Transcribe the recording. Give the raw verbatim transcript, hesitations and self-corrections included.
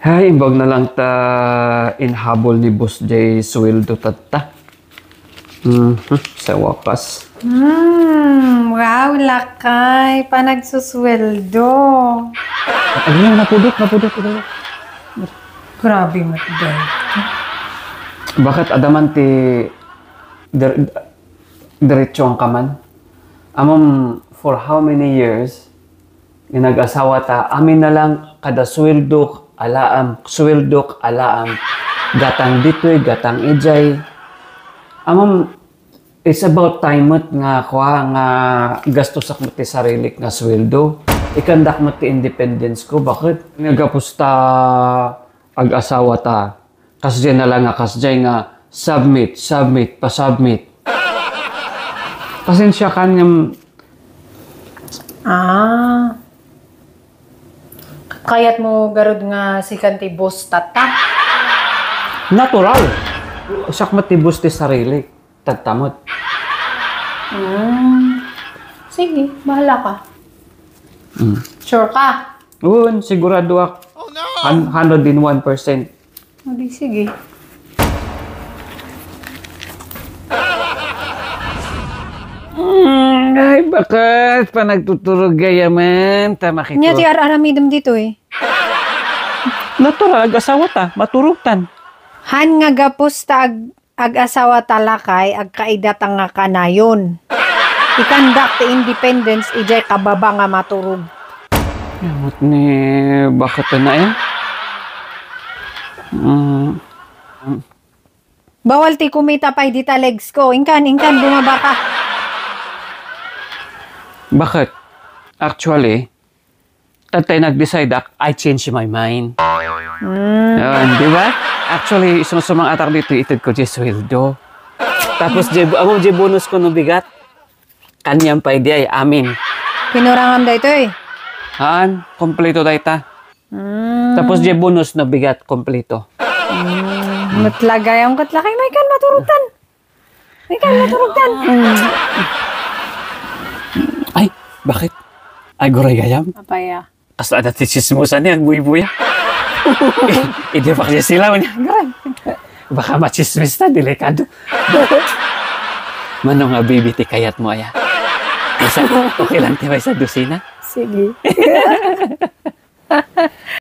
Ay, imbag na lang ta inhabol ni Boss Jay sweldo tatta. Mhm, sa wakas. Hmm, wow, lakay, panagsusweldo. Ano yan? Napudot, napudot, napudot. Grabe, Matday. Bakit adaman ti dir- diretsuan ka man? Amam, for how many years, nga nag-asawa ta, amin na lang kada sweldo alaam, sweldo alaam, gatang ditoy, gatang ijay. Amam, it's about time met nga kua nga gastusak met ti sarilik nga sweldo. Ikandak met ti independence ko. Bakit? Nga gapus ta ag-asawa ta. Kasdiay na lang nga kasdiay nga submit, submit, pa-submit. Pasensya kan ngem Ah. Kayat mo garud nga sikan ti boss tatta? Natural. Siak met ti boss ti sarili. Tatta met. Hmm. Sige, bahala ka. Mm. Sure ka? Un, siguradoak. Oh, no! Hun-, hundred and one percent. O di, sige. Mm, ay, baket, panagtuturog gayamen, ta makito. Nya ti ar-aramidem ditoy? Natural, ag-asawa ta, maturog tan. Han nga gapus ta ag-, ag-asawa ta lakay, agkaidata nga kanayon. Ikandak ti independence, ijay kababa nga maturog. Amot ni, baket na eh. Mm. Bawal ti kumita pay dita legs ko. Inkan, inkan, bumaba ka. Baket? Actually, tatay nag-decide ak, I change my mind. Mm. Yan, di ba? Actually, sumsumang atak dito, ited ko di sweldo. Tapos, di, amo di bonus ko no bigat. Kaniam pay di ay amin. Kinurangam daytoy? Haan, kompleto dayta. Mm. Tapos di bonus no bigat, kompleto. Mm. Met la gayam ket lakay, may kan maturugtan. May kan maturugtan. Ay, baket? Ay, guray gayam. Apaya. Kas adda ti tsismosan ni agbuybuya. Idi pa kaya sila, unya, garay. Baka matsismis ta, delikado. Mano nga bibi ti kayat mo, aya? Maysa, okay lang ti maysa dosina? Sige.